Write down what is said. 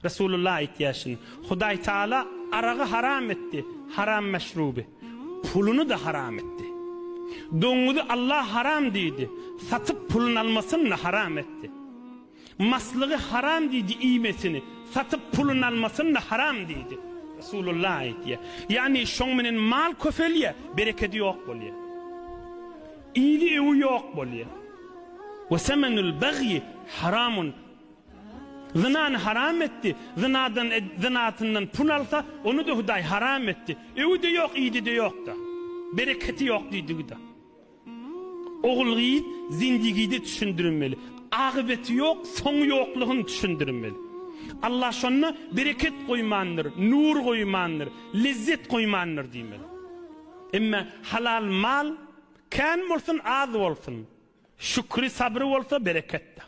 Resulullah aýtýar şuny. Hudaý Taala aragy haram etdi, haram meşruby. Puluny-da haram etdi. Doňuzy Allah haram diýdi, satyp puluny almasyny-da haram etdi. Maslygy haram diýdi iýmesini, satyp puluny almasyny-da haram diýdi. Resulullah aýtýar. Ýagny şoň menen mal köpelýär, berekedi ýok bolýar. Yzy öwi ýok bolýar. We semenul bagyi haramun. Zynany haram etdi. Zynadan zynasyndan pul alsa, ony-da Hudaý haram etdi. Öwi-de ýok, yzy-de ýok-da. Bereketi ýok diýdigi-de. Ogul-gyz zindigide düşündirilmeli. Agybeti ýok, soňy ýoklugyny düşündirilmeli. Allah şonda bereket goýmandyr, nur goýmandyr, lezzet goýmandyr diýmeli. Emma halal mal kän bolsun, az bolsun, şükri, sabry bolsa bereketdir.